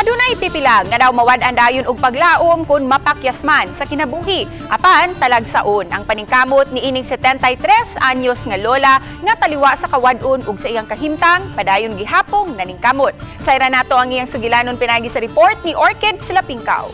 Adunay pipila nga daw mawad-an dayon og paglaom kung mapakyas man sa kinabuhi. Apan talagsaon ang paningkamot ni ining 73 anyos nga lola nga taliwa sa kawad-on ug sa iyang kahimtang padayon gihapong naningkamot. Sayra nato ang iyang sugilanon pinagi sa report ni Orchid Silapingkaw.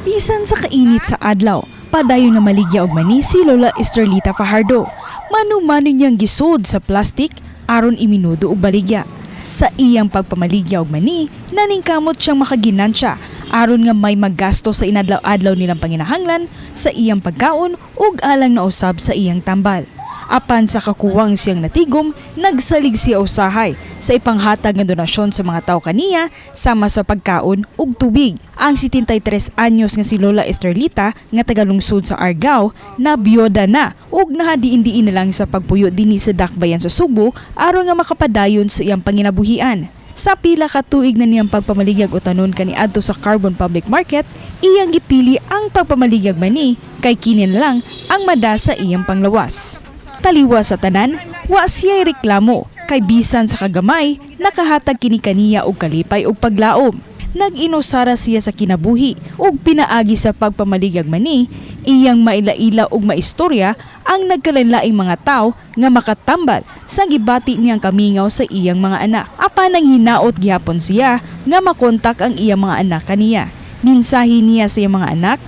Bisan sa kainit sa adlaw, padayon na maligya og mani si Lola Esterlita Fajardo. Mano-mano niyang gisod sa plastik aron iminudo og baligya. Sa iyang pagpamaligya og mani, naningkamot siyang makaginansya aron nga may maggasto sa inadlaw-adlaw nilang panginahanglan, sa iyang pagkaon ug alang na usab sa iyang tambal. Apan sa kakuwang siyang natigom, nagsalig siya usahay sa ipanghatag nga donasyon sa mga tao kaniya sama sa pagkaon ug tubig. Ang 73 anyos nga si Lola Esterlita nga tagalungsod sa Argao na biyoda na ug nahadiin-diin na lang sa pagpuyo dinhi sa Dakbayan sa Sugbo aron nga makapadayon sa iyang panginabuhian. Sa pila ka tuig na niyang pagpamaligyag utanon kaniadto sa Carbon Public Market, iyang gipili ang pagpamaligyag mani kay kini na lang ang mada sa iyang panglawas. Taliwa sa tanan, wa siya'y reklamo kay bisan sa kagamay nakahatag kini kaniya og kalipay ug paglaom. Nag-inusara siya sa kinabuhi ug pinaagi sa pagpamaligyag mani, iyang mailaila ug maistorya ang nagkalainlaing mga tao nga makatambal sa gibati niyang kamingaw sa iyang mga anak. Apan ang hinaot gihapon siya nga makontak ang iyang mga anak kaniya. Mensahe niya sa iyang mga anak,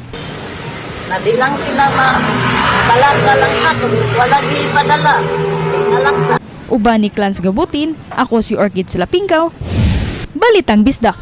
Nadilang sila ma balag na lang ako, wala gi padala. Di na lang sa Uban ni Clans Gabutin, ako si Orchid Silapingkaw, Balitang Bisdak.